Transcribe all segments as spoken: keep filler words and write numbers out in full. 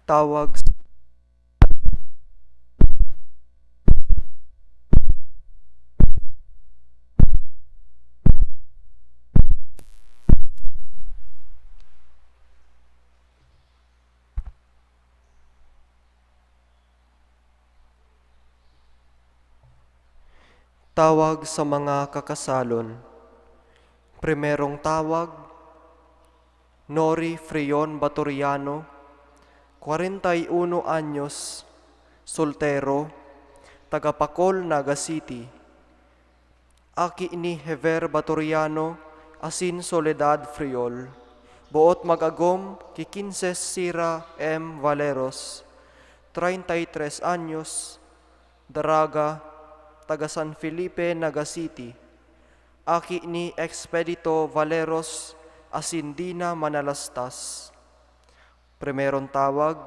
Tawag. Tawag sa mga kakasalon. Primerong tawag, Nori Freon Batoriano, kwarenta y uno anyos, soltero, taga Pacol, Naga City. Aki ni Hever Batoriano asin Soledad Friol. Boot mag-agom ki Kinses Sira M. Valeros, treinta y tres anyos, daraga, taga San Felipe, Naga City. Aki ni Expedito Valeros asin Dina Manalastas. Primerong tawag,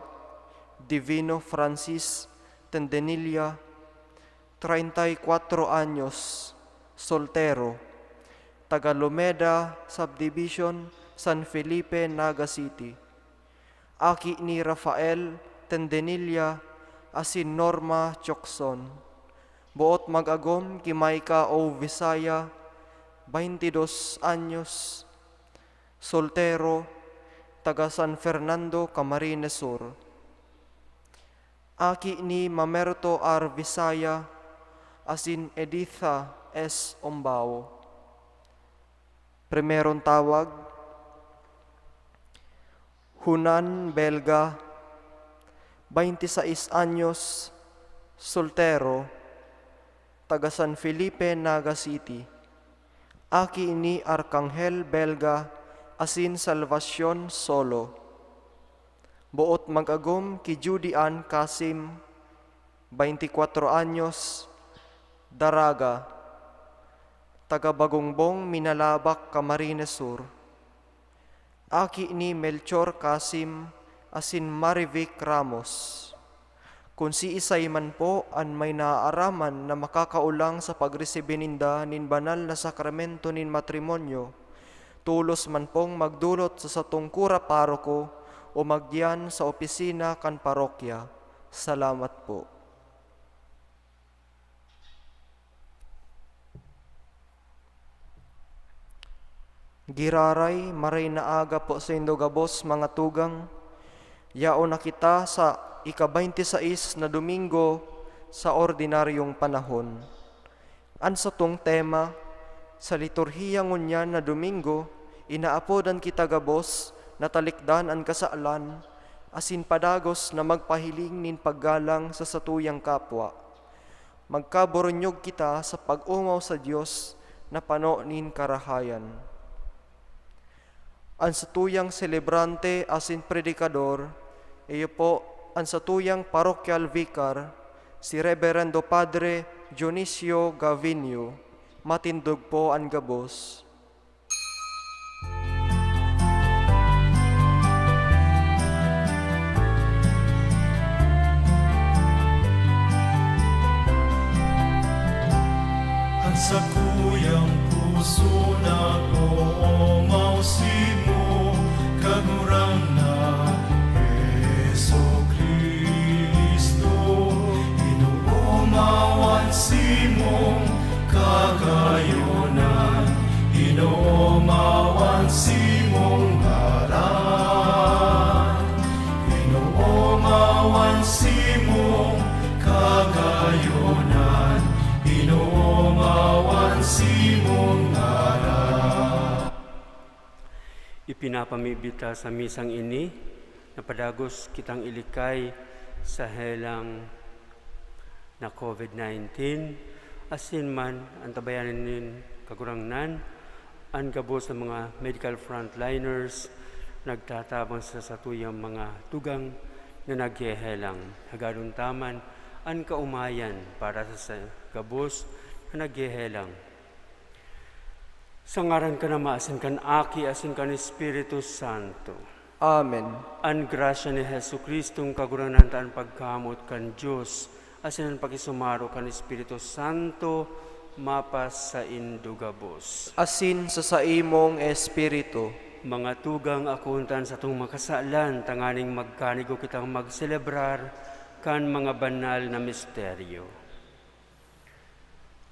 Divino Francis Tendenilla, treinta y cuatro anyos, soltero, taga Lumeda Subdivision, San Felipe, Naga City. Aki ni Rafael Tendenilla asin Norma Chocson. Boot mag-agom ki Maika O. Visaya, baintidos anyos, soltero, taga San Fernando, Camarines Sur. Aki ni Mamerto R. Visaya asin Editha S. Ombao. Primerong tawag, Hunan Belga, baintisais anyos, soltero, taga San Felipe, Naga City. Aki ni Arkanghel Belga asin Salvacion Solo. Boot mag-agom ki Judy Ann Casim, baintikwatro anyos, daraga, taga Bagongbong, Minalabac, Camarines Sur. Aki ni Melchor Casim asin Marivic Ramos. Kun siisay man po an may naaaraman na makakaolang sa pagresibi ninda nin banal na sakramento nin matrimonyo, tolos man pong magdolot sa satong kura paroko o magdiyan sa opisina kan parokya. Salamat po. Giraray, maray na aga po saindo gabos, mga tugang. Yaon na kita sa ika-baynte sais na Domingo sa ordinaryong panahon. An satong tema, sa liturhiya ngunyan na Domingo, inaapodan kita gabos na talikdan an kasalan asin padagos na magpahiling nin paggalang sa satuyang kapwa. Magkaburunyog kita sa pag-omaw sa Dios na pano nin karahayan. An satuyang selebrante asin predikador, iyo po an satuyang parokyal vicar, si Reberendo Padre Dionisio Gavinio. Matindog po an gabos. Ang sakuyang puso nag-oomaw simo, Kagurangnan Jesu-Cristo. Inoomawan simong kagayonan, inoomawan simong ngaran. Inoomawan simong kagayonan, inoomawan simong ngaran. Ipinapamibita sa misang ini na padagos kitang ilikay sa helang na covid nineteen, asin man an tabayanan nin Kagurangnan, an gabos na mga medical frontliners nagtatabang sa satuyang mga tugang na naghehelang. Hagadon ta man an kaomayan para sa, sa gabos na naghehelang. Sa ngaran kan Ama, asin kan Aki, asin kan Espiritu Santo. Amen. An grasya ni Jesu-Cristong Kagurangnan ta, an pagkamoot kan Dios, asin an pakisumaro kan Espiritu Santo, mapasaindo gabos. Asin sa saimong espiritu. Mga tugang, akoon ta an satong mga kasalan, tanganing magkanigo kitang magselebrar kan mga banal na misteryo.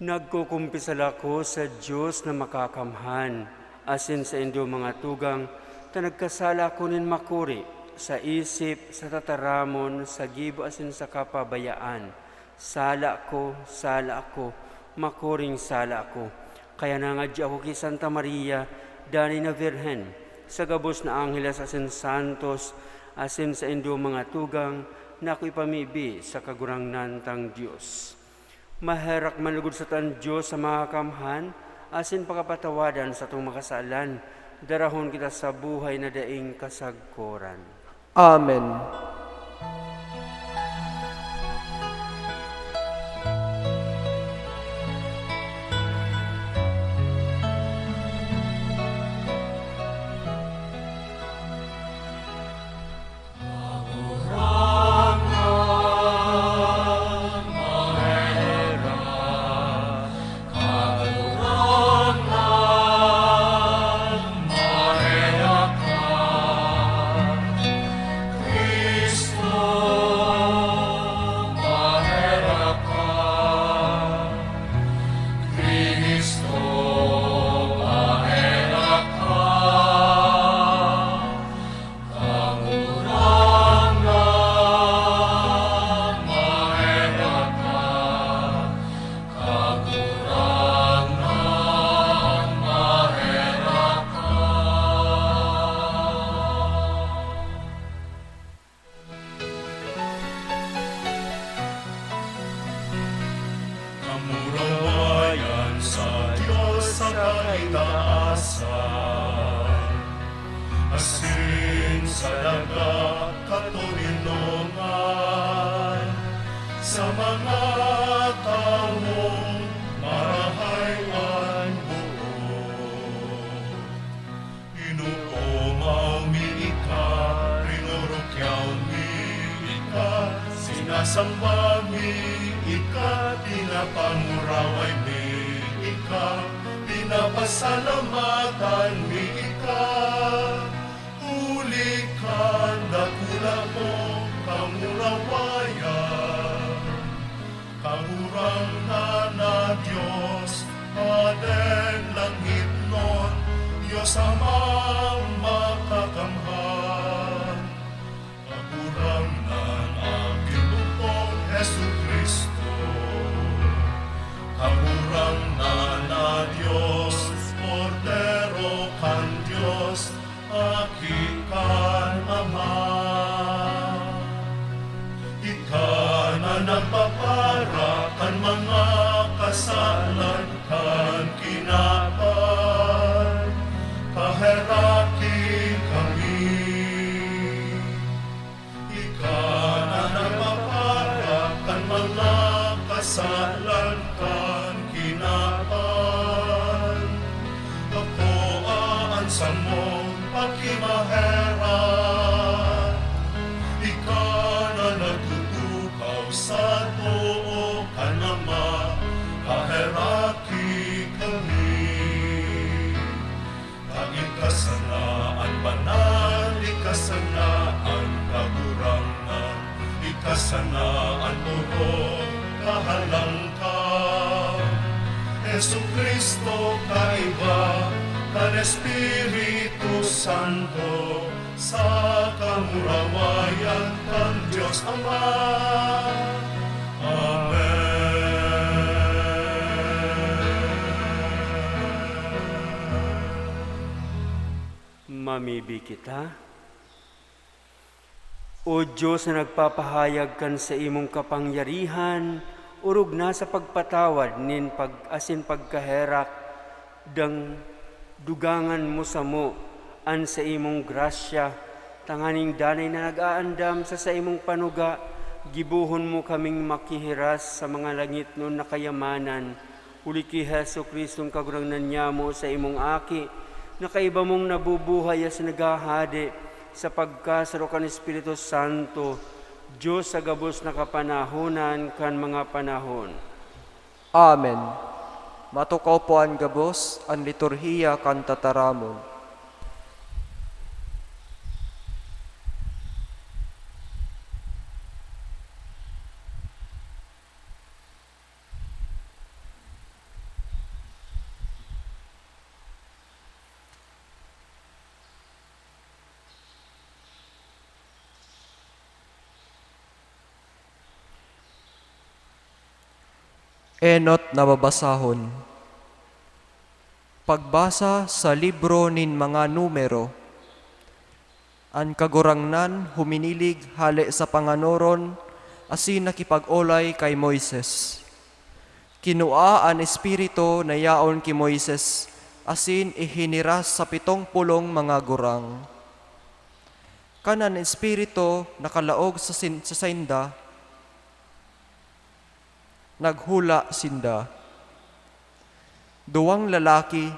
Nagkukumpisal ako sa Dios na makakamhan, asin saindo, mga tugang, ta nagkasala ako nin makuri, sa isip, sa tataramon, sa gibo, asin sa kapabayaan. Sala ako, sala ako, makuring sala ako. Kaya nangadyi ako ki Santa Maria, danay na Birhen, sa gabos na angheles asin santos, asin saindo, mga tugang, na ako ipamibi sa Kagurangnan tang Dios. Maherak man lugod sa tan Dios sa Makakamhan, asin pakapatawadan satong mga kasalan, darahon kita sa buhay na daing kasagkoran. Amen. Kamurawayan sa Dios sa kaitaasan, asin sa daga katoninongan, sa mga tawong marahay an boot. Inoomaw mi ika, rinurukyaw mi ika, sinasamba mi ika, pinapanguraway mi ika, pinapasalamatan mi ika, huli kan dakula mong kamurawayan. Kagurangnan na Dios, Hadeng langitnon, Dios Amang Makakamhan. Kagurangnan, Aki Bukong Jesu-Cristo. Kagurangnan na Dios, Kordero kan Dios, Aki kan Ama. Ika na nagpapara kan mga kasalan kan kinaban, paheraki kami. Ika na nagpapara kan mga kasalan kan kinaban, pakoa an samong pakimaherak. Ika na nagtutukaw sa too kan Ama, paheraki kami. Ika sana an banal, ika sana an kagurangnan, ika sana an orog kahalangkaw. Jesu-Cristo, kaiba kan Espiritu Santo, sa kamurawayan kan Dios Ama. Amen. Mamibi kita. O Dios na nagpapahayag kan saimong kapangyarihan, orog na sa pagpatawad nin pag-, asin pagkaherak, dang-, dugangan mo samo an saimong grasya, tanganing danay na nag-aandam sa saimong panuga, gibohon mo kaming makihiras sa mga langitnon na kayamanan, huli ki Jesu-Cristong Kagurangnan nyamo, saimong Aki, na kaiba mong nabubuhay asin naghahade sa pagkasaro kan Espiritu Santo, Dios sa gabos na kapanahonan kan mga panahon. Amen. Matukaw po an gabos, an liturhiya kan tataramon. Enot na babasahon. Pagbasa sa libro nin mga Numero. An Kagurangnan huminilig hale sa panganoron asin nakipag-olay kay Moises. Kinua an Espiritu na yaon ki Moises asin ihiniras sa pitong pulong mga gurang. Kan an Espiritu nakalaog sa sin-, sa sainda, naghula sinda. Duwang lalaki,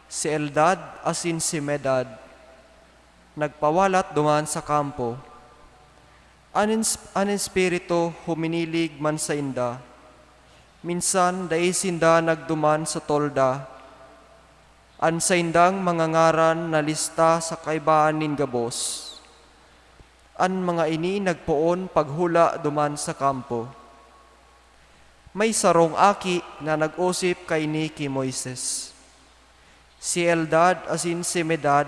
si Eldad asin si Medad, nagpawalat duman sa kampo. An ins-, an Espiritu huminilig man sainda. Minsan, dai sinda nagduman sa tolda. An saindang mga ngaran nalista sa kaibahan nin gabos. An mga ini nagpoon paghula duman sa kampo. May sarong aki na nag-osip kaini ki Moises. Si Eldad asin si Medad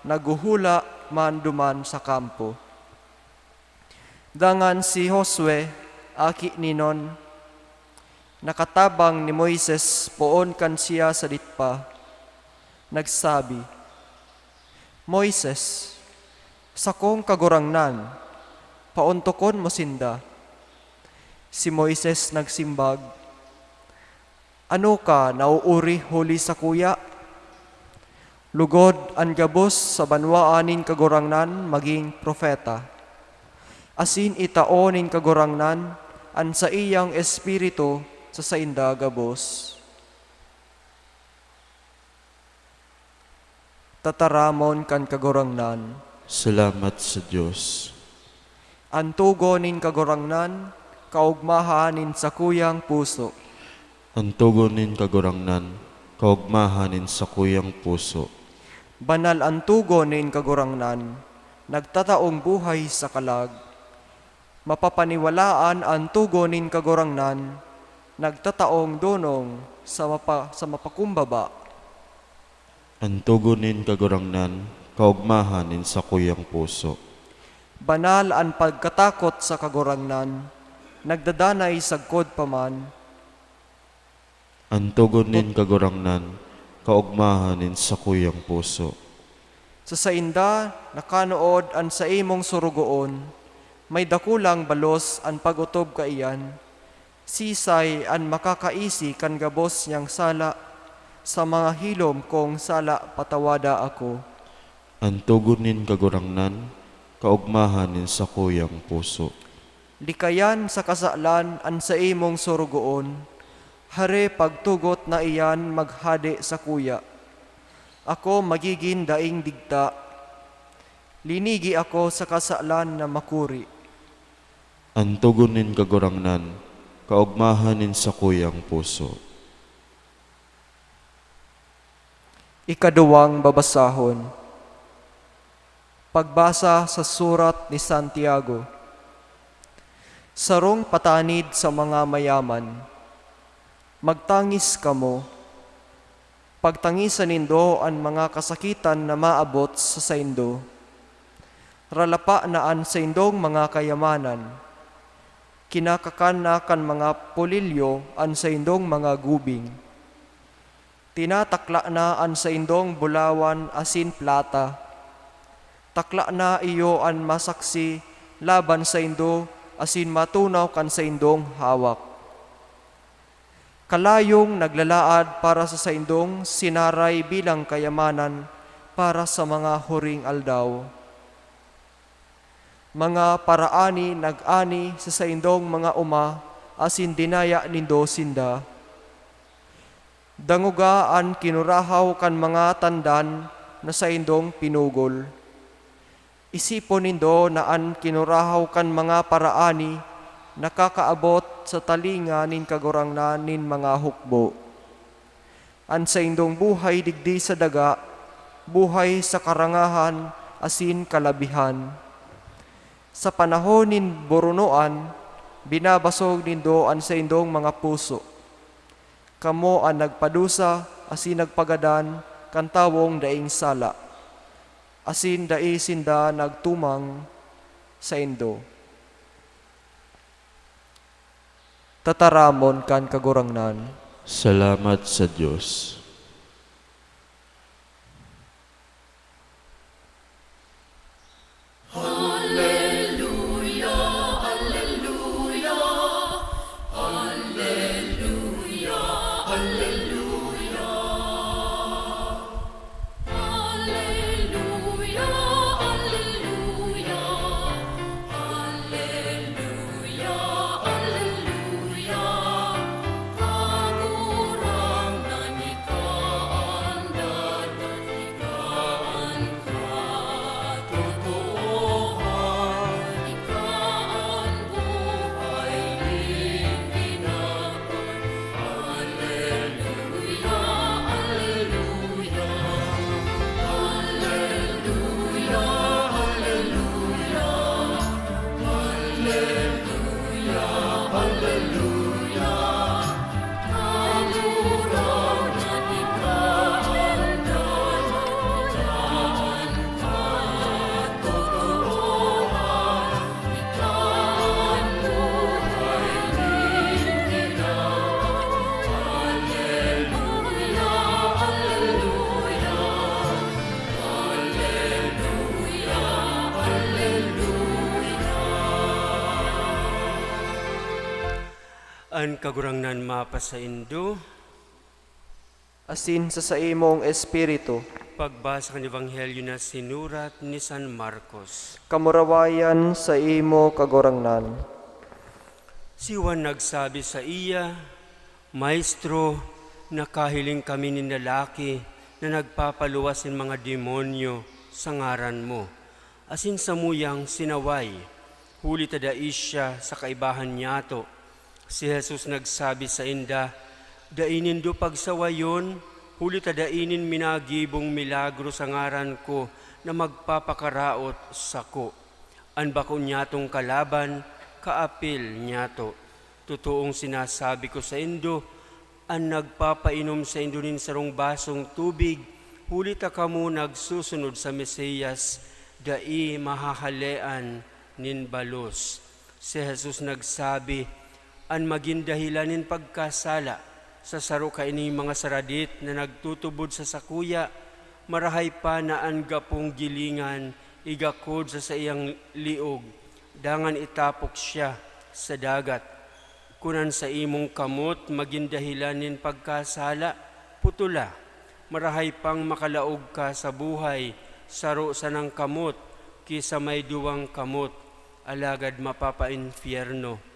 naghuhula man duman sa kampo. Dangan si Josue, aki ni Nun, nakatabang ni Moises poon kan siya sadit pa, nagsabi, "Moises, sakong kagurangnan, paontokon mo sinda." Si Moises nagsimbag, "Ano ka nauuri huli sakuya? Lugod an gabos sa banwaan nin Kagurangnan magin propeta, asin itao nin Kagurangnan an saiyang Espiritu sa sainda gabos." Tataramon kan Kagurangnan. Salamat sa Dios. An tugon nin Kagurangnan, kaogmahan nin sakuyang puso. An tugon nin Kagurangnan, kaogmahan nin sakuyang puso. Banal an tugon nin Kagurangnan, nagtataong buhay sa kalag. Mapapaniwalaan an tugon nin Kagurangnan, nagtataong donong sa mapa-, sa mapakumbaba. An tugon nin Kagurangnan, kaogmahan nin sakuyang puso. Banal an pagkatakot sa Kagurangnan, nagdadanay sagkod pa man. An tugon nin Kagurangnan, kaogmahan nin sakuyang puso. Sa sainda nakanood an saimong sorogoon, may dakulang balos an pag-otob kaiyan. Sisay an makakaisi kan gabos niyang sala? Sa mga hilom kong sala, patawada ako. An tugon nin Kagurangnan, kaogmahan nin sakuyang puso. Likayan sa kasalan an saimong sorogoon, hare pagtugot na iyan maghade sakuya. Ako magigin daing digta. Linigi ako sa kasalan na makuri. An tugon nin Kagurangnan, kaogmahan nin sakuyang puso. Ikaduwang babasahon. Pagbasa sa surat ni Santiago. Sarong patanid sa mga mayaman. Magtangis kamo. Pagtangisan nindo an mga kasakitan na maabot sa saindo. Ralapa na an saindong mga kayamanan. Kinakakan na kan mga pulilyo an saindong mga gubing. Tinatakla na an saindong bulawan asin plata. Takla na iyo an masaksi laban saindo asin matunaw kan saindong hawak. Kalayong naglalaad para sa saindong sinaray bilang kayamanan para sa mga huring aldaw. Mga paraani nag-ani sa saindong mga oma asin dinaya nindo sinda. Dangoga an kinurahaw kan mga tandan na saindong pinugol. Isipon nindo na an kinurahaw kan mga paraani nakakaabot sa talinga nin Kagurangnan nin mga hukbo. An saindong buhay digdi sa daga, buhay sa karangahan asin kalabihan. Sa panahon nin burunoan, binabasog nindo an saindong mga puso. Kamo an nagpadusa asin nagpagadan kan tawong daing sala, asin dai sinda nagtumang saindo. Tataramon kan Kagurangnan. Salamat sa Dios. An Kagurangnan mapasaindo. Asin sa saimong espiritu. Pagbasa kan Ebanghelyo na sinurat ni San Marcos. Kamurawayan saimo, Kagurangnan. Si Juan nagsabi saiya, "Maestro, nakahiling kami nin lalaki na nagpapaluwas nin mga demonyo sa ngaran mo, asin samuyang sinaway, huli ta dai siya sa kaibahan nyato." Si Jesus nagsabi sainda, "Dai nindo pagsawayon, huli ta dai nin minagibong milagro sa ngaran ko na magpapakaraot sako. An bako nyatong kalaban, kaapil nyato. Totoong sinasabi ko saindo, an nagpapainom saindo nin sarong basong tubig, huli ta kamo nagsusunod sa Mesias, dai mahahalean nin balos." Si Jesus nagsabi, "An magin dahelan nin pagkasala sa saro kaining mga saradit na nagtutubod sa sakuya, marahay pa na an gapong gilingan igakod sa saiyang liog, dangan itapok siya sa dagat. Kun an saimong kamot magin dahelan nin pagkasala, putola. Marahay pang makalaog ka sa buhay saro sanang kamot ki sa may duwang kamot, alagad mapapainfyerno.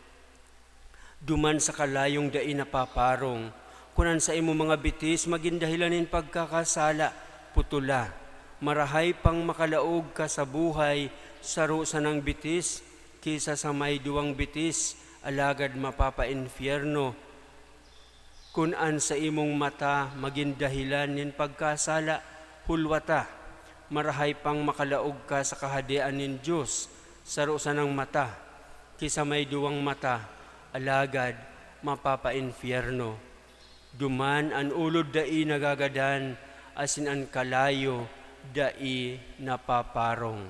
Duman sa kalayong dai napaparong. Kun an saimong mga bitis magin dahelan nin pagkakasala, putola. Marahay pang makalaog ka sa buhay saro sanang bitis ki sa sa may duwang bitis, alagad mapapainfyerno. Kun an saimong mata magin dahelan nin pagkasala, hulwata. Marahay pang makalaog ka sa Kahadean nin Dios saro sanang mata ki sa may duwang mata, alagad mapapainfyerno. Duman an ulod dai nagagadan, asin an kalayo dai napaparong."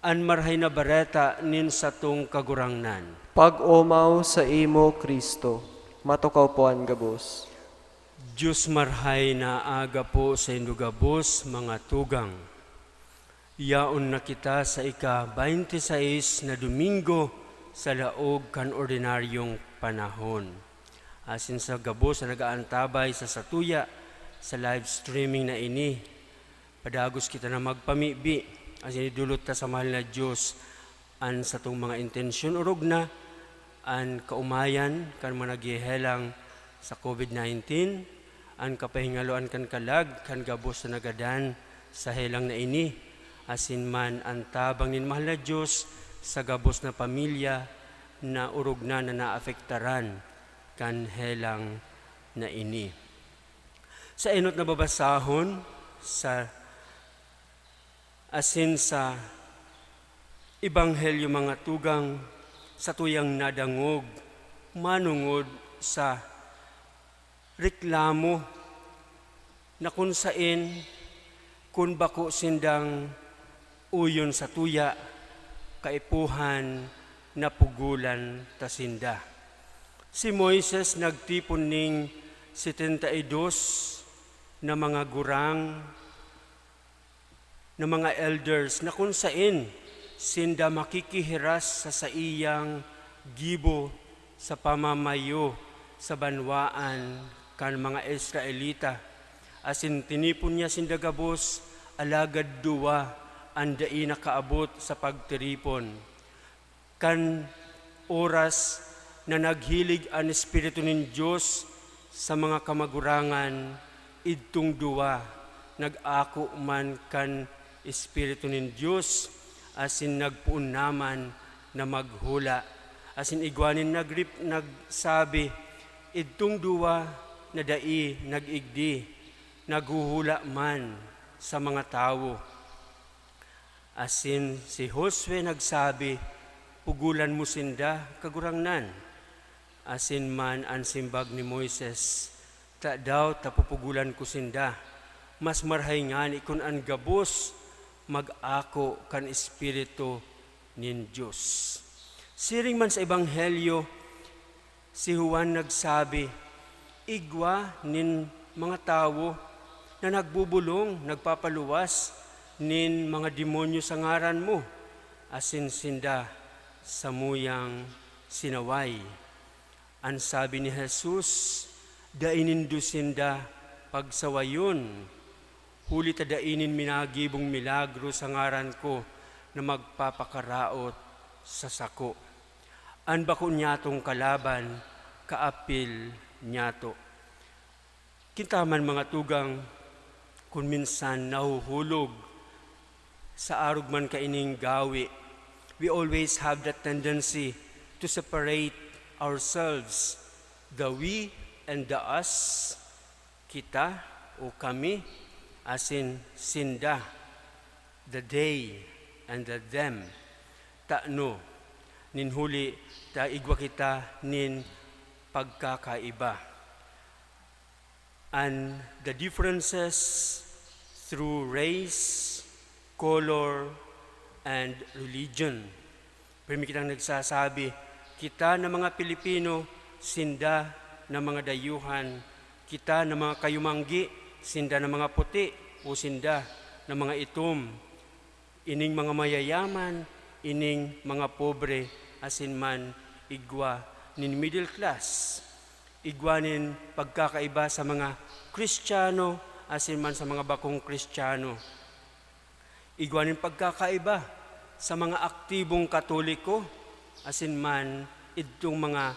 An Marahay na Bareta nin satong Kagurangnan. Pag-omaw saimo, Cristo. Matukaw po an gabos. Dios Marahay na aga po saindo gabos, mga tugang. Yaon na kita sa ika-baynte sais na Domingo sa laog kan ordinaryong panahon. Asin sa gabos na nag-aantabay sa satuya sa live streaming na ini, padagos kita na magpamibi, asin idolot ta sa mahal na Dios an satong mga intensyon, orog na an kaomayan kan mga naghehelang sa covid nineteen, an kapahingaloan kan kalag kan gabos na nagadan sa helang na ini, asin man an tabang nin mahal na Dios sa gabos na pamilya na orog na na naapektaran kan helang na ini. Sa enot na babasahon sa asin sa Ebanghelyo, mga tugang, satuyang nadangog manongod sa reklamo na kun saen, kun bako sindang uyon satuya, kaipuhan na pugolan ta sinda. Si Moises nagtipon ning setenta y dos na mga gurang, na mga elders, na kun saen sinda makikihiras sa saiyang gibo sa pamamayo sa banwaan kan mga Israelita, asin tinipon niya sinda gabos, alagad duwa an dai nakaabot sa pagtiripon. Kan oras na naghilig an Espiritu nin Dios sa mga kamagurangan, idtong duwa nag-ako man kan Espiritu nin Dios, asin nagpoon naman na maghula. Asin igwa nin nagrip-, nagsabi, "Idtong duwa na dai nag-igdi, naghuhula man sa mga tawo." Asin si Josue nagsabi, "Pugolan mo sinda, Kagurangnan." Asin man an simbag ni Moises, "Tadaw ta pupugolan ko sinda? Mas marahay ngani kun an gabos mag-ako kan Espiritu nin Dios." Siring man sa Ebanghelyo, si Juan nagsabi, "Igwa nin mga tawo na nagbobolong, nagpapaluwas nin mga demonyo sa ngaran mo, asin sinda samuyang sinaway." An sabi ni Jesus, "Dai nindo sinda pagsawayon, huli ta dai nin minagibong milagro sa ngaran ko na magpapakaraot sa sako. An bako nyatong kalaban, kaapil nyato." Kintaman, mga tugang, kun minsan nahuhulog sa arog man kaining gawi, we always have that tendency to separate ourselves, the we and the us, kita o kami, asin sinda, the they and the them. Tano? Nin huli ta igwa kita nin pagkakaiba. And the differences through race, color, and religion. Pirmi kitang nagsasabi, kita na mga Pilipino, sinda na mga dayuhan, kita na mga kayumanggi, sinda na mga puti, o sinda na mga itom. Ining mga mayayaman, ining mga pobre, asin man igwa nin middle class. Igwa nin pagkakaiba sa mga Kristiyano asin man sa mga bakong Kristiyano. Igwa nin pagkakaiba sa mga aktibong Katoliko asin man idtong mga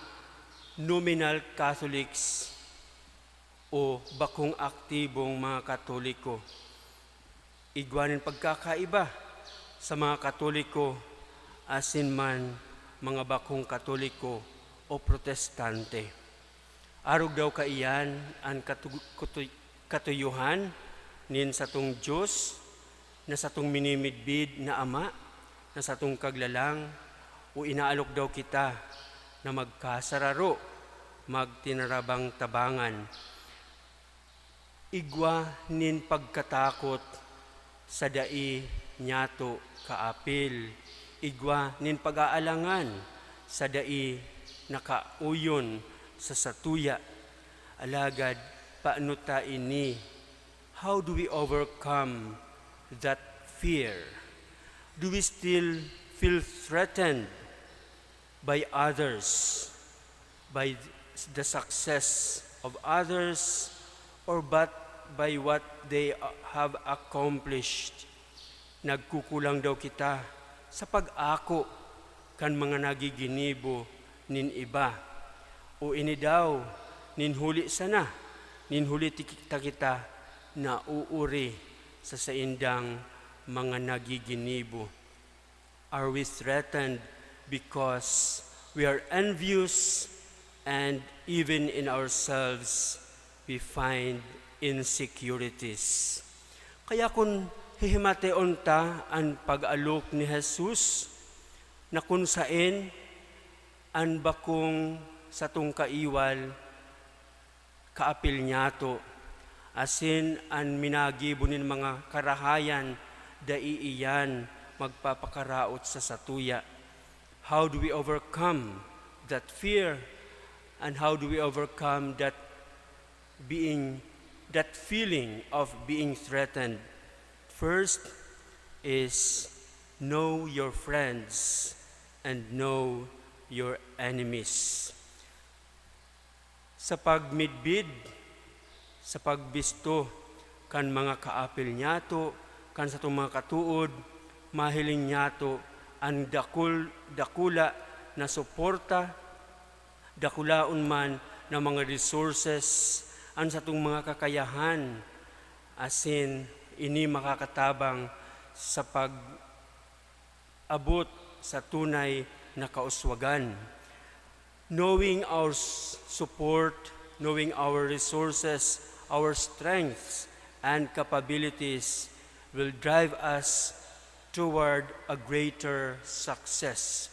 nominal Catholics o bakong aktibong mga Katoliko. Igwa nin pagkakaiba sa mga Katoliko asin man mga bakong Katoliko o Protestante. Arog daw kaiyan an katu-, kutu-, katuyuhan nin satong Dios na satong minimidbid na Ama, na satong Kaglalang, o inaalok daw kita na magkasararo, magtinarabang-tabangan? Igwa nin pagkatakot sa dai nyato kaapil, igwa nin pag-aalangan sa dai nakauyon sa satuya. Alagad paano ta ini? How do we overcome that fear? Do we still feel threatened by others, by the success of others, or but by what they have accomplished? Nagkukulang daw kita sa pag-ako kan mga nagiginibo nin iba. O ini daw, nin huli sana, nin huli ti kita, kita nauuri sa saindang mga nagiginibo. Are we threatened because we are envious, and even in ourselves we find insecurities? Kaya kun hihimateon ta an pag-alok ni Jesus, na kun saen an bakong satong kaiwal kaapil nyato, asin an minagibo nin mga karahayan dai iyan magpapakaraot sa satuya. How do we overcome that fear? And how do we overcome that being, that feeling of being threatened? First is know your friends and know your enemies. Sa pagmidbid, sa pagbisto kan mga kaapil niyato, kan satong mga katood, mahiling niyato an dakul-, dakula na suporta, dakulaon man na mga resources, an satong mga kakayahan, asin ini makakatabang sa pag-abot sa tunay na kauswagan. Knowing our s-, support, knowing our resources, our strengths, and capabilities will drive us toward a greater success.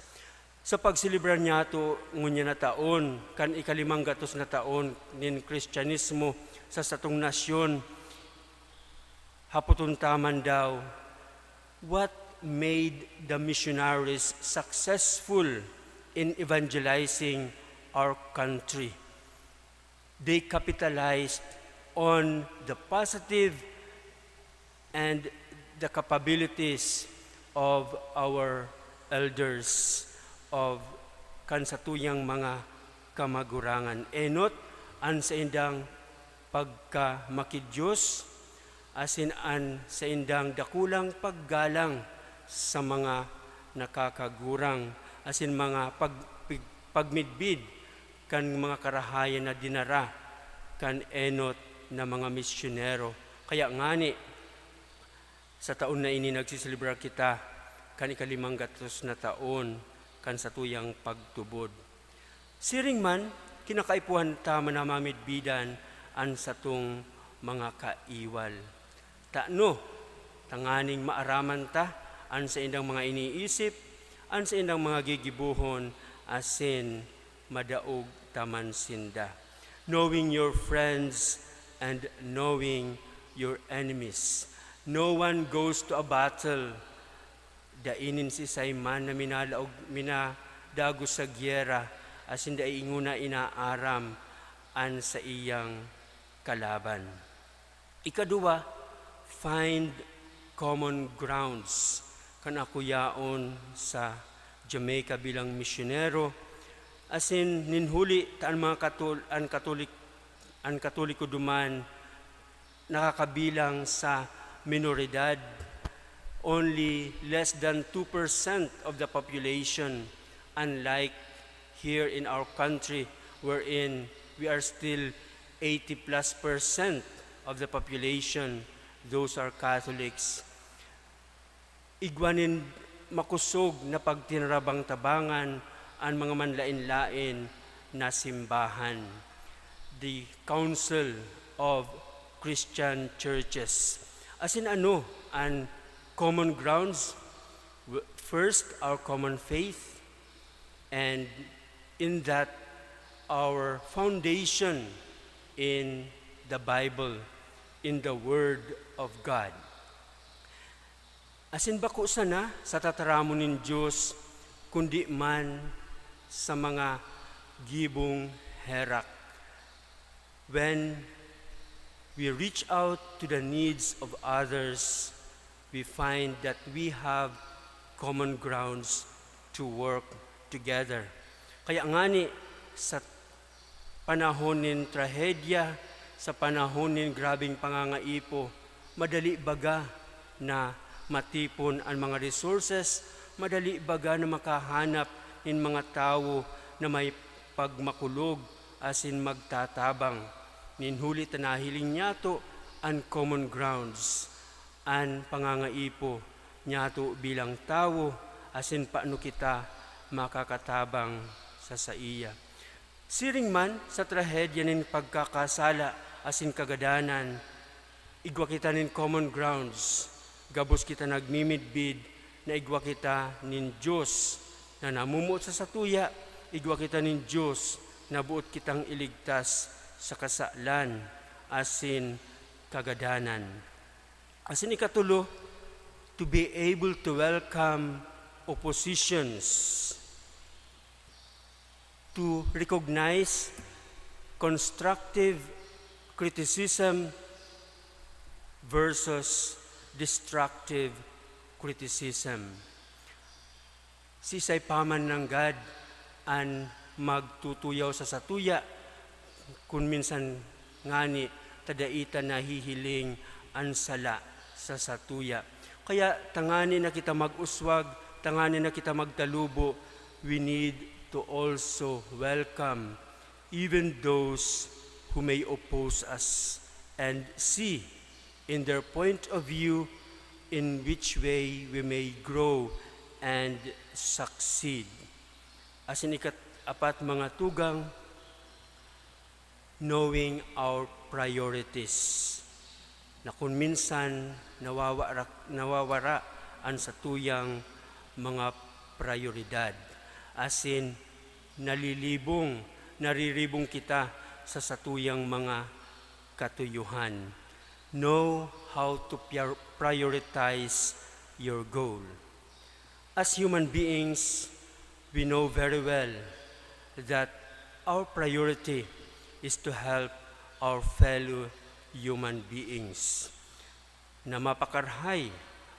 Sa pagselebrar niyato ngunyan na taon, kan ikalimang gatos na taon nin Kristiyanismo sa satong nasyon, hapoton ta man daw, what made the missionaries successful in evangelizing our country? They capitalized on the positive and the capabilities of our elders, of kan satuyang mga kamagurangan. Enot an saindang pagkamakidyos, asin an saindang dakulang paggalang sa mga nakakagurang, asin mga pag-, pag-, pagmidbid kan mga karahayan na dinara kan enot na mga misyonero. Kaya ngani, sa taon na ini nagseselebrar kita kan ikalimang gatos na taon kan satuyang pagtubod. Siring man, kinakaipuhan ta man na mamidbidan an satong mga kaiwal. Tano, tanganing maaraman ta an saindang mga iniisip, an saindang mga gigibohon, asin madaog ta man sinda. Knowing your friends and knowing your enemies. No one goes to a battle dai nin siisay man na minalaog, minadagos sa gyera, asin dai ingona inaaram an saiyang kalaban. Ikaduwa, find common grounds. Kan ako yaon sa Jamaica bilang misyonero, asin nin huli ta an mga Katol-, an Katolik-, an Katoliko duman nakakabilang sa minoridad, only less than two percent of the population, unlike here in our country, wherein we are still eighty plus percent of the population, those are Catholics. Igwa nin makosog na pagtinarabang-tabangan an mga manlaen-laen na simbahan, the Council of Christian Churches. Asin ano an common grounds? W-, first, our common faith, and in that, our foundation in the Bible, in the Word of God. Asin bako sana sa tataramon nin Dios, kundi man sa mga gibong herak. When we reach out to the needs of others, we find that we have common grounds to work together. Kaya ngani, sa panahon nin trahedya, sa panahon nin grabeng pangangaipo, madali baga na matipon an mga resources, madali baga na makahanap nin mga tawo na may pagmakulog asin magtatabang. Nin huli ta nahiling niyato an common grounds, an pangangaipo niyato bilang tawo, asin paano kita makakatabang sa saiya. Siring man sa trahedya nin pagkakasala asin kagadanan, igwa kita nin common grounds, gabos kita nagmimidbid na igwa kita nin Dios na namumuot sa satuya, igwa kita nin Dios na boot kitang iligtas sa kasalan asin kagadanan. Asin ikatulo, to be able to welcome oppositions, to recognize Constructive criticism versus destructive criticism. Sisay pa man nanggad an magtutuyaw sa satuya, kun minsan ngani ta dai ta nahihiling an sala sa satuya. Kaya tangani na kita mag-uswag, tangani na kita magtalubo, we need to also welcome even those who may oppose us and see in their point of view in which way we may grow and succeed. Asin ikat-apat, mga tugang, knowing our priorities, na kun minsan nawawara, nawawara an satuyang mga prayoridad, asin nalilibong, nariribong kita sa satuyang mga katuyohan. Know how to prior-, prioritize your goal. As human beings, we know very well that our priority is to help our fellow human beings na mapakarahay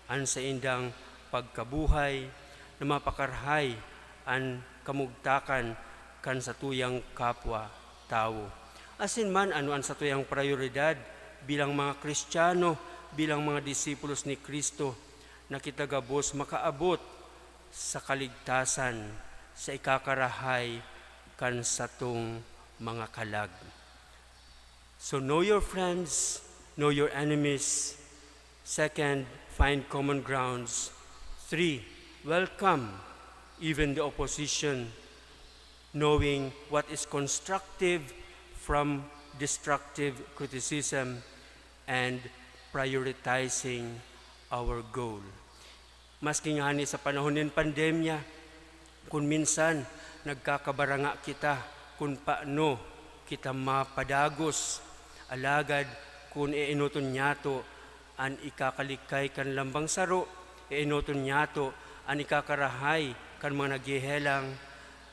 an saindang pagkabuhay, na mapakarahay an kamugtakan kan satuyang kapwa-tawo. Asin man, ano an satuyang prayoridad bilang mga Kristiyano, bilang mga disipulos ni Cristo, na kita gabos makaabot sa kaligtasan sa ikakarahay kan satong mga kalag. So know your friends, know your enemies. Second, find common grounds. Three, welcome even the opposition, knowing what is constructive from destructive criticism and prioritizing our goal. Maski ngani sa panahon nin pandemya, kun minsan nagkakabaranga kita kun paano kita mapadagos. Alagad kun eenoton niyato an ikakalikay kan lambang saro, eenoton niyato an ikakarahay kan mga naghehelang,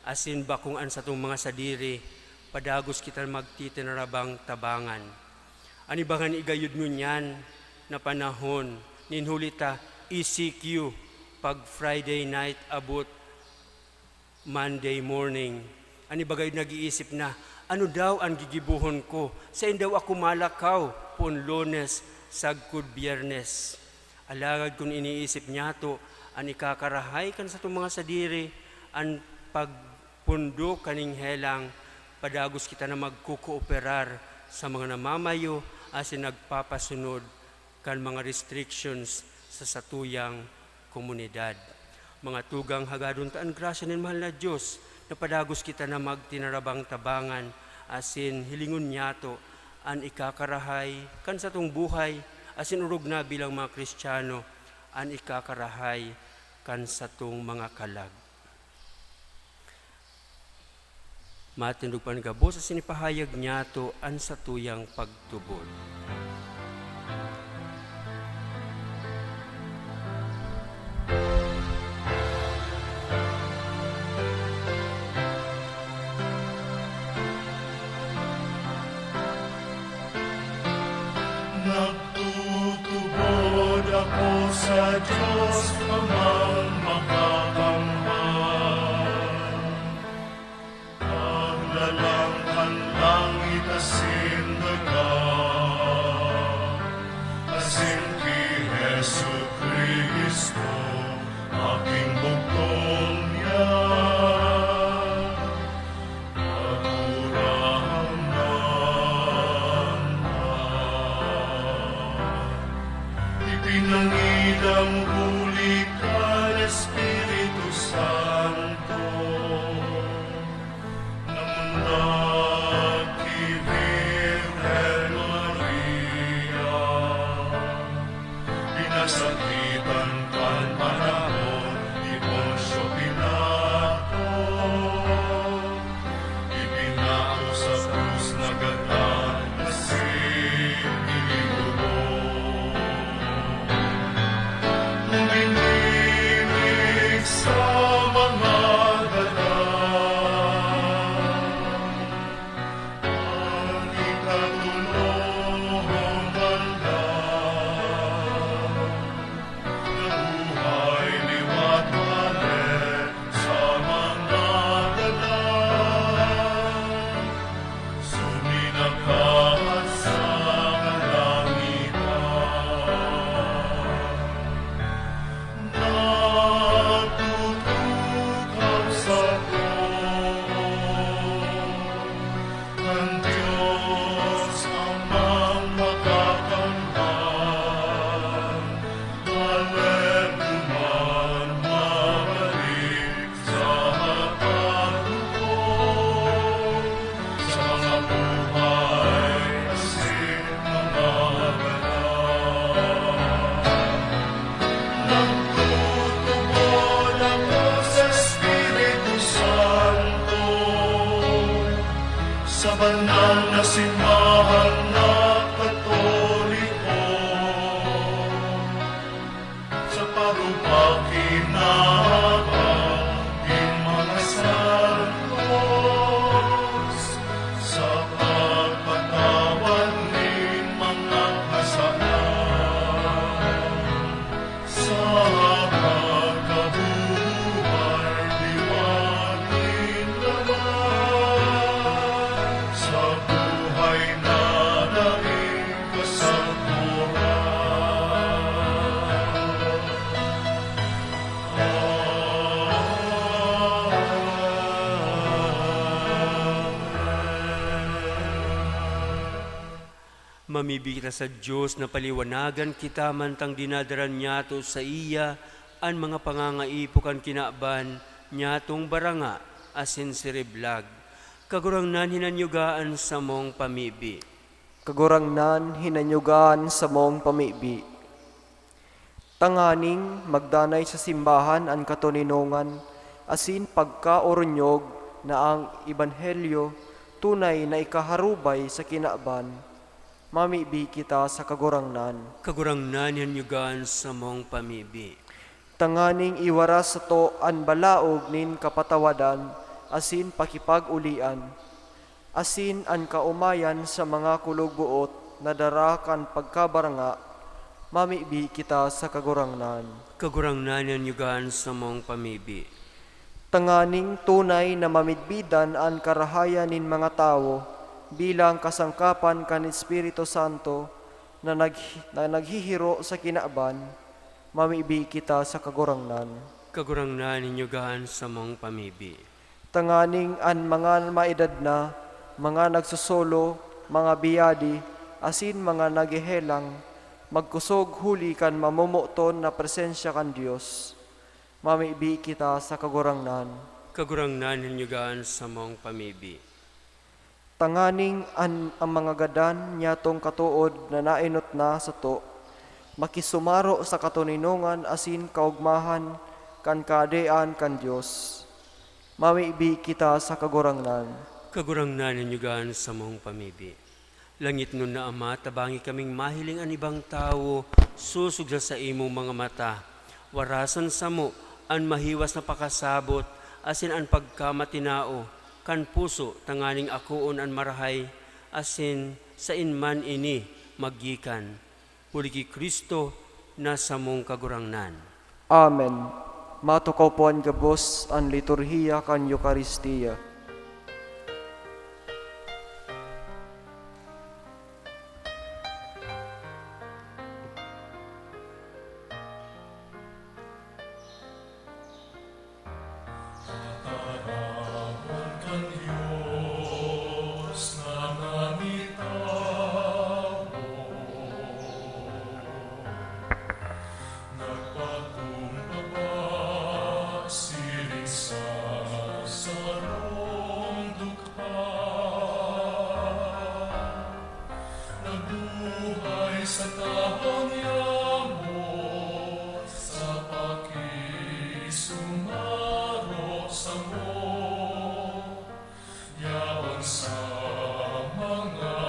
asin bakong an satong mga sadiri, padagos kita magtitinarabang tabangan. An iba ngani igayod ngunyan na panahon, nin huli ta E C Q pag Friday night abot Monday morning. An iba gayod nag-iisip na, "Ano daw an gigibohon ko? Saen daw ako malakaw poon Lunes sagkod Biyernes?" Alagad kun iniisip niyato an ikakarahay kan satong mga sadiri, an pagpundok kaning helang, padagos kita na magkokooperar sa mga namamayo asin nagpapasunod kan mga restrictions sa satuyang komunidad. Mga tugang, hagadon ta an grasya nin mahal na Dios na padagos kita na magtinarabang tabangan asin hilingon niyato an ikakarahay kan satong buhay, asin orog na bilang mga Kristiyano, an ikakarahay kan satong mga kalag. Matindog pa an gabos asin ipahayag niyato an satuyang pagtubod. Nagtutubod ako sa Diyos, Amang Makakamhan. Paglalang kan langit asin daga, asin ki Jesu-Cristo, aking bugtong niya. Pagurangnan na. Ipinangidang huli kan Espiritu Santo. Namundag ki Virgen Maria, pinasakitan kan panahon ni Poncio Pilato, ipinako sa krus, nagadan, asin inilubong. Uminig sa mga gadan. Sa simbahan na Katoliko, sa parupakin na habang in mga santos, sa pagpatawad nin mga kasalanan, sa pagkabuhay liwat nin laman, sa buhay na daing kasangkoran. Amen. Mamibi kita sa Dios na paliwanagan kita mantang dinadara niyato saiya an mga pangangaipo kan kinaban niyatong baranga asin siriblag. Kagurangnan, hinanyuga an samong pamibi. Kagurangnan, hinanyuga an samong pamibi. Tanganing magdanay sa simbahan an katoninongan asin pagkaoronyog na ang ebanghelyo tunay na ikaharubay sa kinaban, mamibi kita sa Kagurangnan. Kagurangnan, hinanyuga an samong pamibi. Tanganing iwaras sato an balaog nin kapatawadan asin pakipag-olian, asin an kaomayan sa mga kulog-boot na dara kan pagkabaranga, mamibi kita sa Kagurangnan. Kagurangnan, hinanyuga an samong pamibi. Tanganing tunay na mamidbidan an karahayan nin mga tawo bilang kasangkapan kan Espiritu Santo na nag-, na naghihiro sa kinaban, mamibi kita sa Kagurangnan. Kagurangnan, hinanyuga an samong pamibi. Tanganing an mga maedad na, mga nagsosolo, mga biyadi, asin mga naghehelang, magkosog huli kan mamomoton na presensya kan Dios, mamibi kita sa Kagurangnan. Kagurangnan, hinanyuga an samong pamibi. Tanganing an, ang mga gadan niyatong katood na naenot na sato, makisumaro sa katoninongan asin kaogmahan kan Kahadean kan Dios. Mamibi kita sa Kagurangnan. Kagurangnan, hinanyuga an samong pamibi. Langitnon na Ama, tabangi kaming mahiling an ibang tawo sosog sa saimong mga mata. Warasan samo an mahiwas na pakasabot asin an pagkamatinao kan puso, tanganing akoon an marahay asin saen man ini maggikan, huli ki Cristo na samong Kagurangnan. Amen. Matukaw po an gabos, an liturhiya kan Eukaristia. Tatarahon kan Dios na nangitawo, nagpakumbaba siring sa sarong dukha, nagbuhay sa tahaw niyamo sa pakisumaro samo, yaon sa mga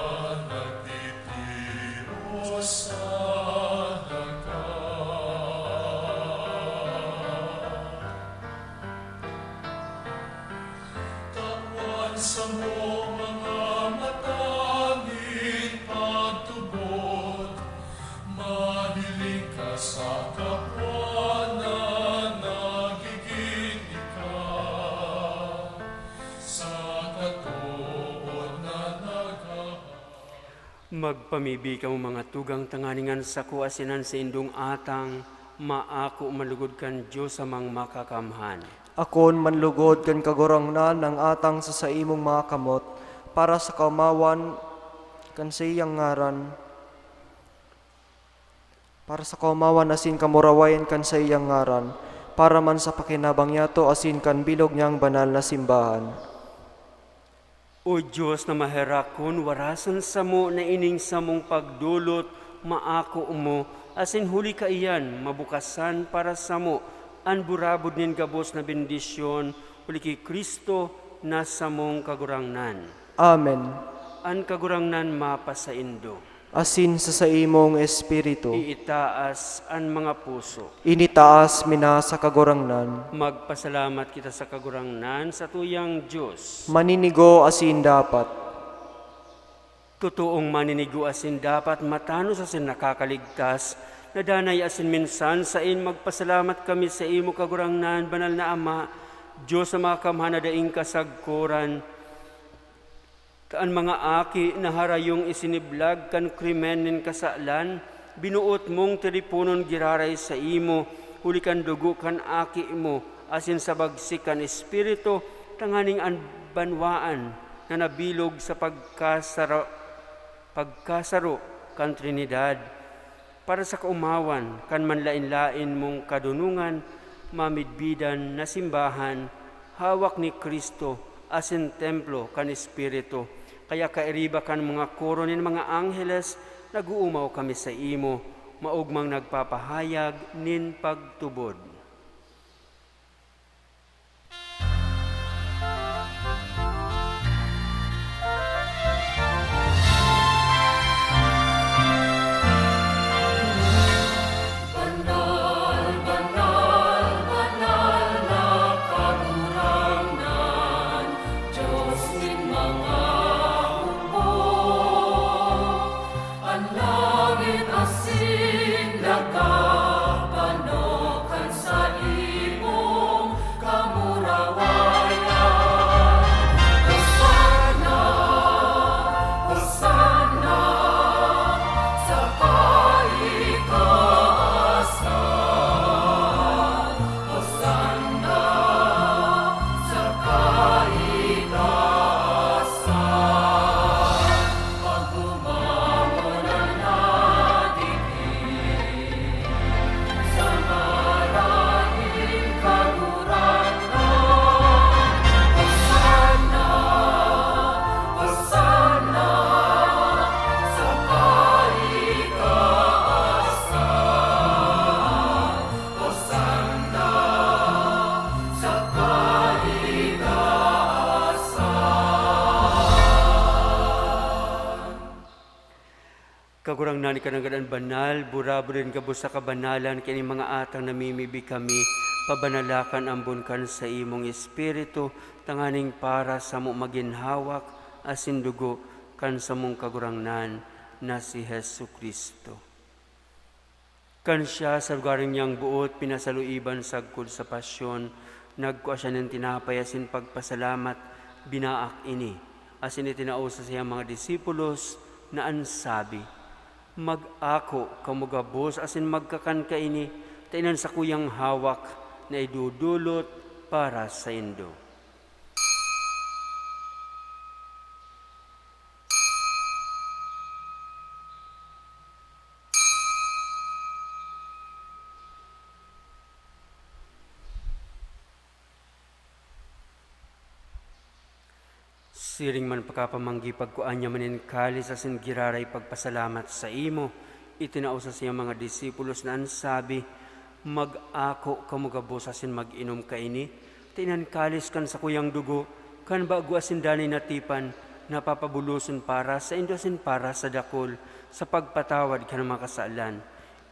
nagtitios sa daga. Tawan samo mga mata nin pagtubod, mahiling ka sa kapwa na nagigin ika sa katood na naghaha. Magpamibi kamo, mga tugang, tanganing an sako asin an saindong atang maako man lugod kan Dios Amang Makakamhan. Akoon man lugod kan Kagurangnan an atang sa saimong mga kamot, para sa kaomawan kan saiyang ngaran, para sa kaomawan asin kamurawayan kan saiyang ngaran, para man sa pakinabang niyato asin kan bilog niyang banal na simbahan. O Dios na maherak, kun warasan samo na ining samong pagdolot maako mo, asin huli kaiyan, mabukasan para samo an burabod nin gabos na bendisyon, huli ki Cristo na samong Kagurangnan. Amen. An Kagurangnan mapasaindo. Asin sa saimong espiritu. Iitaas an mga puso. Initaas mi na sa Kagurangnan. Magpasalamat kita sa Kagurangnan, sa tuyang Dios. Maninigo asin dapat. Totoong maninigo asin dapat, matanos asin nakakaligtas, na danay asin minsan sain magpasalamat kami sa imo, Kagurangnan, Banal na Ama, Dios sa mga kamhan na daing kasagkoran. Ta an mga aki na harayong isiniblag kan krimen nin kasalan, binoot mong tiriponon giraray saimo, huli kan dugo kan Aki mo, asin sa bagsik kan Espiritu, tanganing an banwaan na nabilog sa pagkasara-, pagkasaro kan Trinidad, para sa kaomawan kan manlaen-laen mong kadonongan, mamidbidan na simbahan, hawak ni Cristo asin templo kan Espiritu. Kaya kairiba kan mga koro nin mga angheles, nag-oomaw kami saimo, maogmang nagpapahayag nin pagtubod. Kagurangnan, ika nanggad an banal, burabod nin gabos sa kabanalan, kaya nin mga atang namimibi kami, pabanalakan ambon kan saimong Espiritu, tanganing para samo magin hawak asin dugo kan samong Kagurangnan na si Jesu-Cristo. Kan siya sa lugar niyang boot pinasaluiban sagkod sa pasyon, nagkua siya nin tinapay asin pagpasalamat, binaak ini, asin itinao sa saiyang mga disipulos na an sabi, "Mag-ako kamo gabos asin magkakan kaini, ta inan sakuyang hawak na idodolot para saindo." Siring man pakapamanggi, pagkua niya man nin kalis asin giraray pagpasalamat saimo, itinao sa saiyang mga disipulos na an sabi, "Mag-ako kamo gabos asin mag-inom kaini, ta inan kalis kan sakuyang dugo, kan bago asin danay na tipan, na papabuloson para saindo asin para sa dakul, sa pagpatawad kan mga kasalan.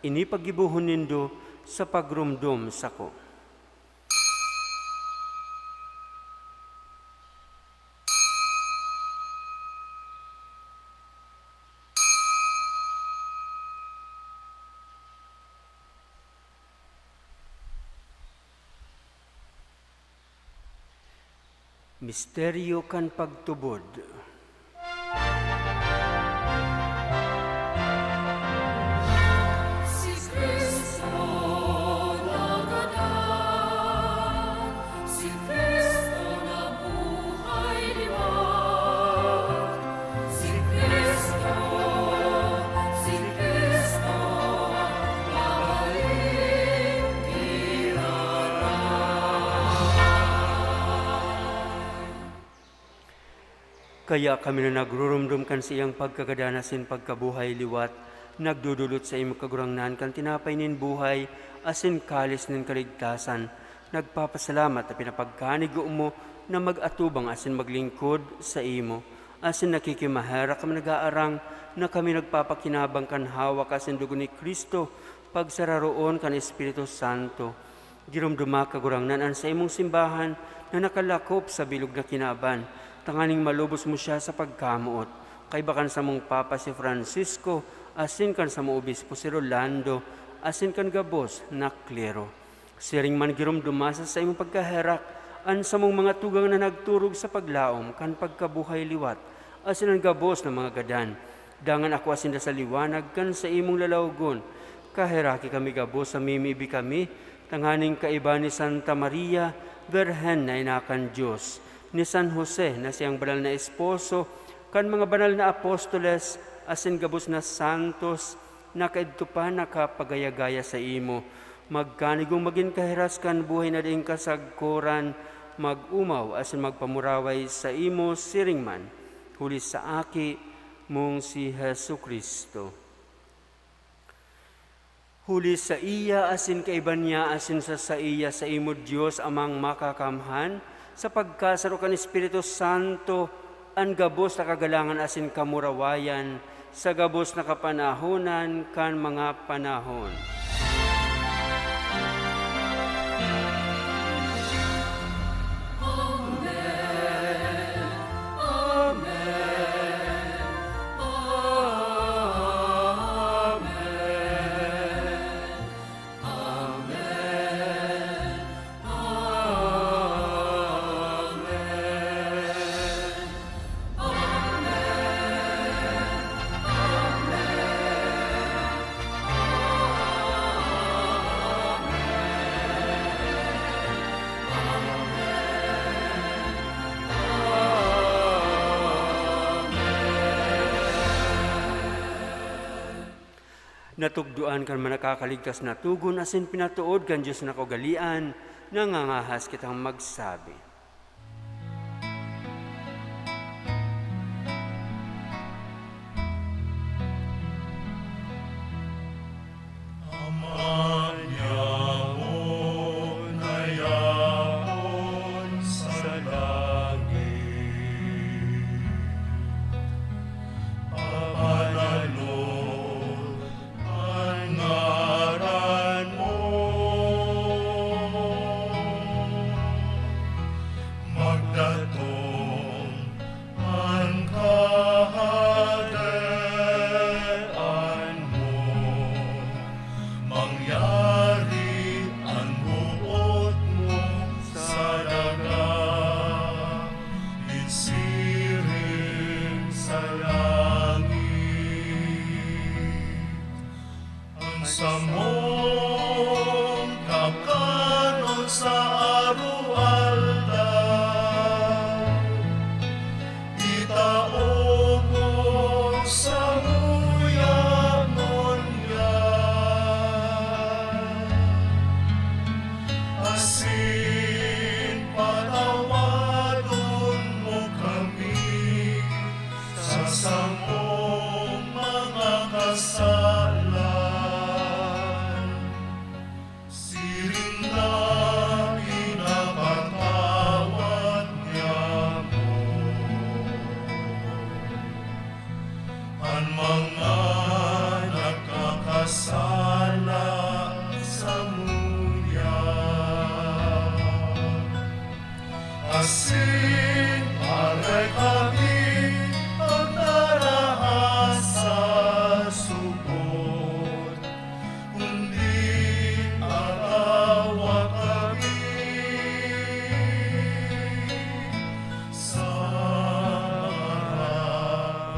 Ini paggibohon nindo sa pagromdom sako." Misteryo kan pagtubod. Si Cristo nagadan, si Cristo nabuhay liwat, si Cristo, si Cristo, babalik giraray. Kaya kami na nagruromdom kan saiyang pagkagadan asin pagkabuhay liwat, nagdodolot saimo, Kagurangnan, kan tinapay nin buhay asin kalis nin kaligtasan. Nagpapasalamat ta pinapagkanigo mo na mag-atubang asin maglingkod saimo. Asin nakikimaherak kami nag-aarang na kami nagpapakinabang kan hawak asin dugo ni Cristo, pagsararoon kan Espiritu Santo. Giromdoma, Kagurangnan, an saimong simbahan na nakalakop sa bilog na kinaban, tanganing malubos mo siya sa pagkamoot. Kaiba kan samong Papa si Francisco, asin kan samong Obispo si Rolando, asin kan gabos na klero. Siring man, giromdoma sa saimong pagkaherak an samong mga tugang na nagturog sa paglaom kan pagkabuhay liwat, asin an gabos na mga gadan. Dangan akoa sinda sa liwanag kan saimong lalawgon. Kaheraki kami gabos sa mimibi kami, tanganing kaiba ni Santa Maria, Birhen na ina kan Dios, ni San Jose na siyang banal na esposo, kan mga banal na apostoles, asin gabos na santos, na kaidto pa nakapagaya-gaya saimo. Magkanigong magin kahiras kan buhay na daing kasagkoran, mag-omaw asin magpamuraway saimo siring man, huli sa Aki mong si Jesu-Cristo. Huli saiya, asin kaiba niya, asin sa saiya, saimo, Dios Amang Makakamhan, sa pagkasaro kan Espiritu Santo, an gabos na kagalangan asin kamurawayan, sa gabos na kapanahonan kan mga panahon. Natukdoan kan mga nakakaligtas na togon asin pinatood kan Dios na kaugalean, nangangahas kitang magsabi. Ama niamo na yaon sa langit, pabanalon an ngaran mo. Magdatong an kahadean mo. Mangyari an boot mo sa daga, isiring sa langit. An samong kakanon sa aroaldaw, itao mo samuya ngunyan, asin patawadon mo kami sa samong mga kasalan, siring na pinapatawad niamo an mga nagkakasala samuya. Asin aray kami pagdaraha sa sugod, kundi atawa kami sa maraot.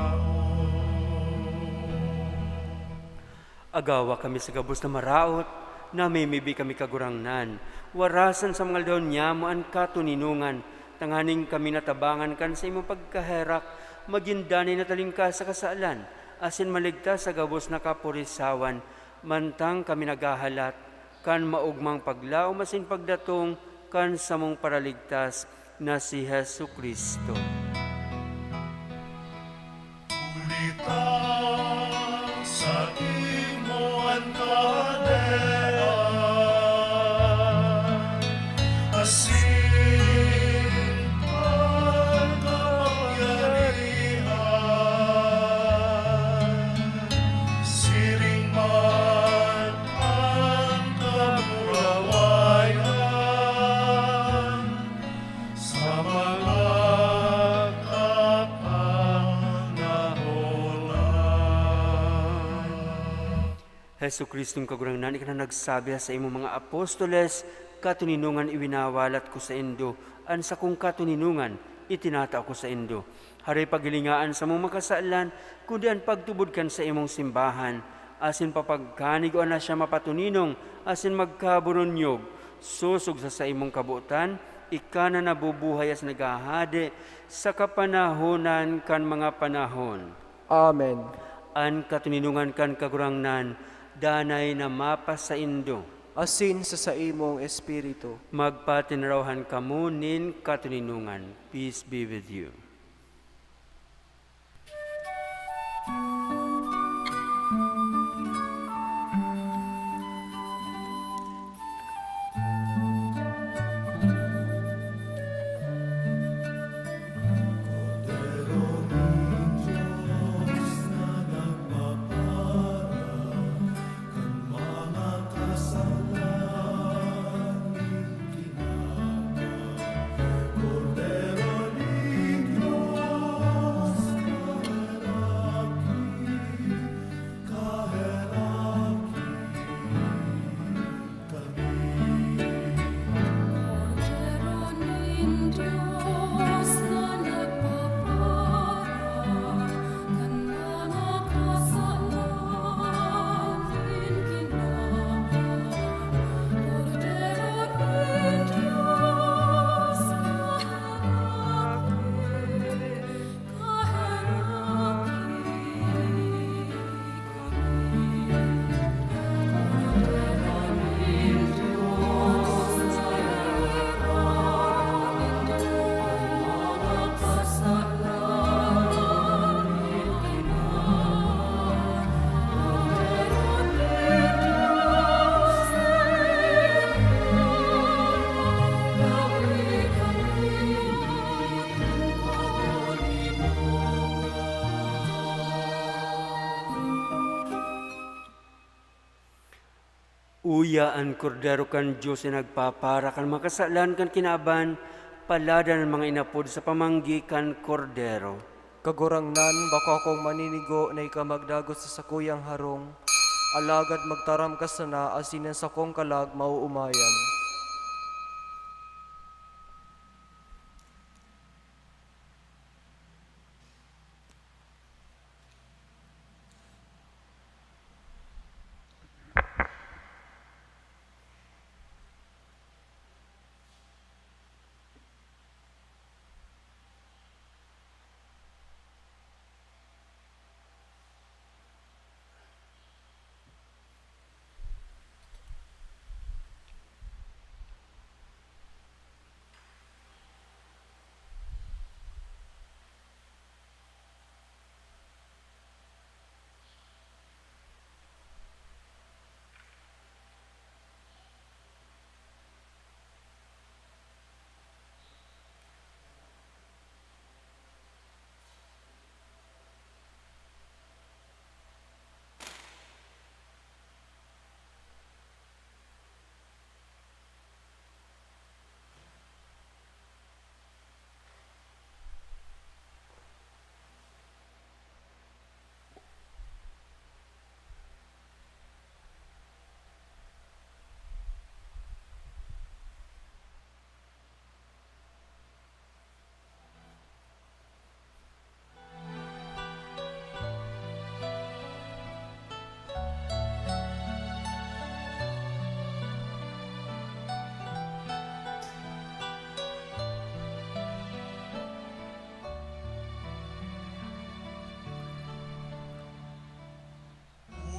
Agawa kami sa gabos na maraot, namimibi kami, Kagurangnan. Warasan sa mga aldaw niyamo an katoninongan, tanganing kami natabangan kan saimong pagkaherak, magin danay na talingkas sa kasalan, asin maligtas sa gabos na kapurisawan, mantang kami naghahalat kan maogmang paglaom asin pagdatong kan samong Paraligtas na si Jesu-Cristo. Huli ta saimo an kahadean, asin an kapangyarihan, Jesu-Cristong Kagurangnan, ika na nagsabi sa imong mga apostoles, "Katoninongan iwinawalat ko saindo, an sakong katoninongan itinatao ko saindo." Haray paghilinga an samong mga kasalan, kundi an pagtubod kan saimong simbahan, asin papagkanigoan na siya mapatoninong asin magkaburunyog, sosog sa saimong kabotan, ika na nabubuhay asin naghahade sa kapanahonan kan mga panahon. Amen. An katoninongan kan Kagurangnan danay na mapasaindo. Asin sa saimong espiritu. Magpatinarawan kamo nin katoninongan. Peace be with you. Uya an Kordero kan Dios na nagpapara kan mga kasalan kan kinaban, paladan an mga inapod sa pamanggi kan Kordero. Kagurangnan, bako akong maninigo na ika magdagos sa sakuyang harong, alagad magtaram ka sana asin an sakong kalag maoomayan.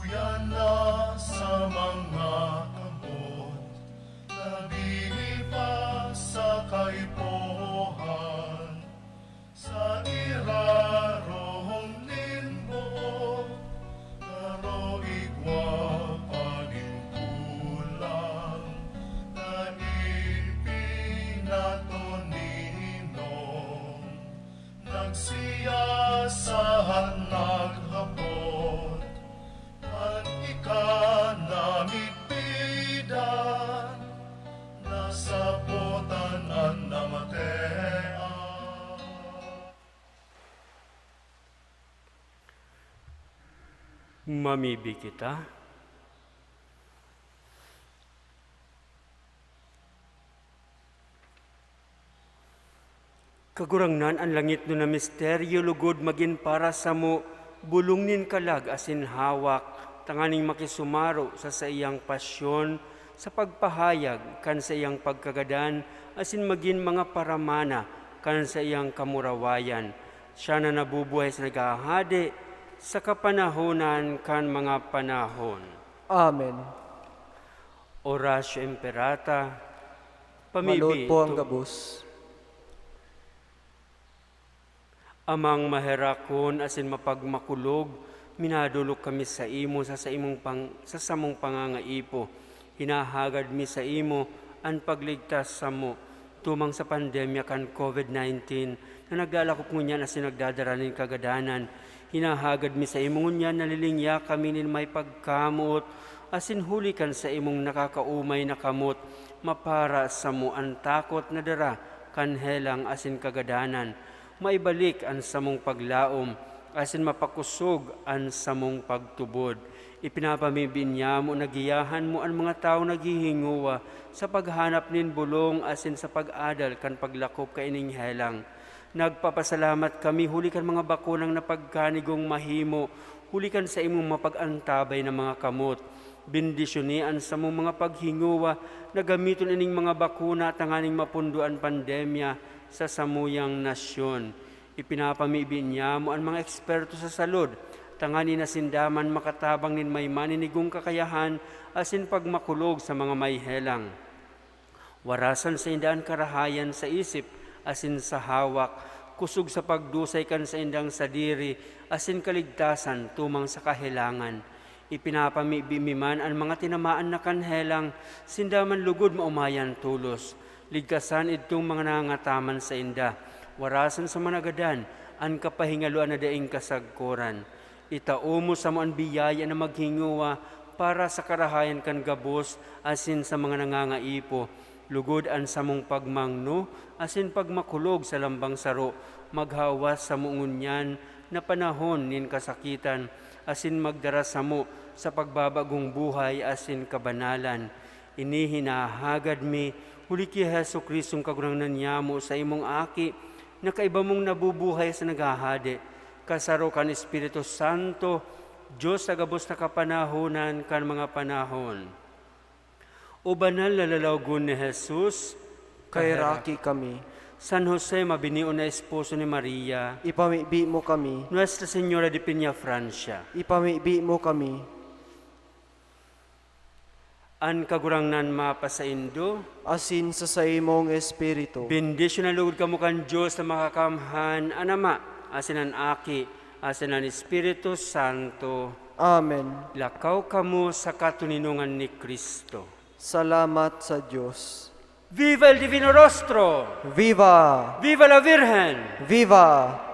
Uya na sa mga kamot, nabili pa sa kaipuhan, sa irarom nin buo, garo igwa pa nin kulang, na ipinatoninong. Nagsiyasahan naghapot, an ika na midbidan, nasapotan an namatean. Mamibi kita. Kagurangnan, an langitnon na misteryo lugod magin para samo bolong nin kalag asin hawak, tanganing makisumaro sa saiyang pasyon, sa pagpahayag kan saiyang pagkagadan, asin magin mga paramana kan saiyang kamurawayan. Siya na nabubuhay sa naghahade sa kapanahonan kan mga panahon. Amen. Oratio Imperata, pamibi Manood po ang tu- gabos. Amang maherakon asin mapagmakulog, minadolok kami saimo sa saimong pang-, sa samong pangangaipo. Hinahagad mi saimo an pagligtas samo tumang sa pandemya kan covid nineteen na naglalakop ngunyan asin nagdadara nin kagadanan. Hinahagad mi saimo ngunyan, nalilingya kami nin may pagkamoot, asin huli kan saimong nakakaumay na kamot, mapara samo an takot na dara kan helang asin kagadanan. Maibalik an samong paglaom, asin mapakosog an samong pagtubod. Ipinapamibi niamo na giyahan mo an mga tawong naghihingowa sa paghanap nin bolong asin sa pag-adal kan paglakop kaining helang. Nagpapasalamat kami huli kan mga bakunang na pagkanigong mahimo, huli kan saimong mapag-antabay na mga kamot. Bendisyoni an samong mga paghingowa na gamiton ining mga bakuna tanganing mapundo an pandemya sa samuyang nasyon. Ipinapamibi niamo an mga eksperto sa salud, tanganing sinda man makatabang nin may maninigong kakayahan asin pagmakulog sa mga may helang. Warasan sainda an karahayan sa isip asin sa hawak, kosog sa pagdusay kan saindang sadiri asin kaligtasan tumang sa kahelangan. Ipinapamibi mi man an mga tinamaan na kan helang, sinda man lugod maomayan tolos. Ligkasan idtong mga nangangataman sainda. Warasan sa managadan an kapahingaloan na daing kasagkoran. Itao mo samo an biyaya na maghingowa para sa karahayan kan gabos asin sa mga nangangaipo. Lugod an samong pagmangno asin pagmakulog sa lambang saro, maghawas samo ngunyan na panahon nin kasakitan, asin magdara samo sa pagbabagong buhay asin kabanalan. Ini hinahagad mi huli ki Jesu-Cristong Kagurangnan niamo, sa imong Aki, na kaiba mong nabubuhay sa naghahade, kasaro kan Espiritu Santo, Dios sa gabos na kapanahonan kan mga panahon. O banal na lalawogon ni Jesus, Kaheraki kami. San Jose, mabinion na esposo ni Maria, Ipamibi mo kami. Nuestra Señora de Peñafrancia, Ipamibi mo kami. An Kagurangnan mapasaindo. Asin sa saimong espiritu. Bendisyonan lugod kamo kan Dios na Makakamhan, an Ama, asin an Aki, asin an Espiritu Santo. Amen. Lakaw kamo sa katoninongan ni Cristo. Salamat sa Dios. Viva el Divino Rostro! Viva! Viva la Virgen! Viva!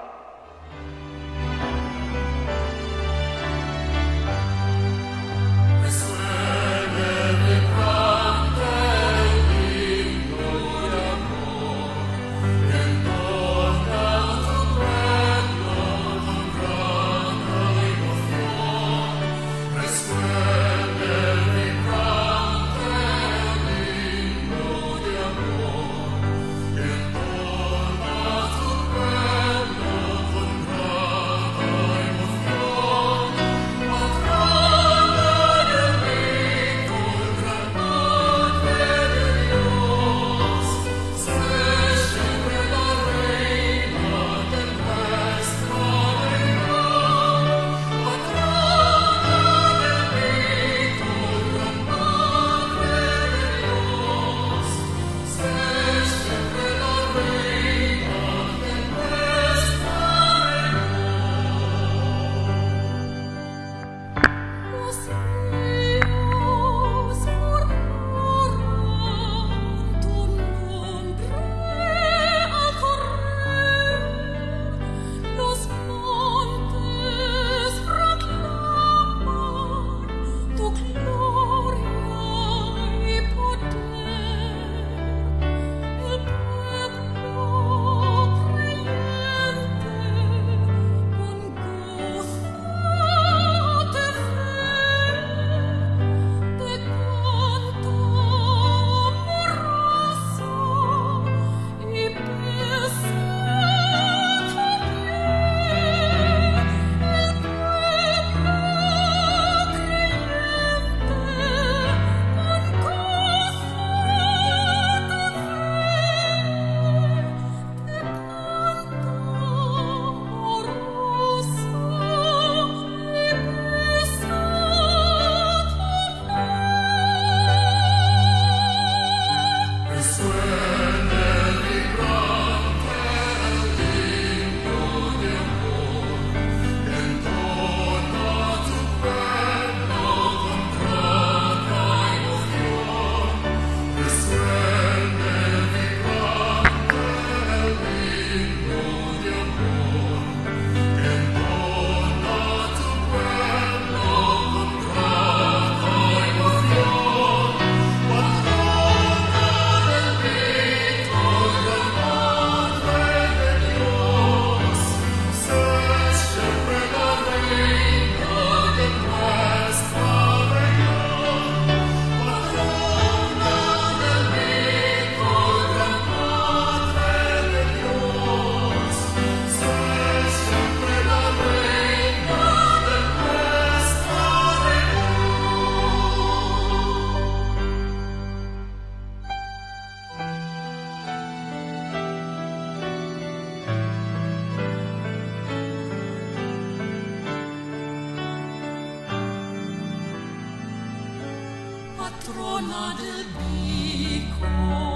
Another Bicol.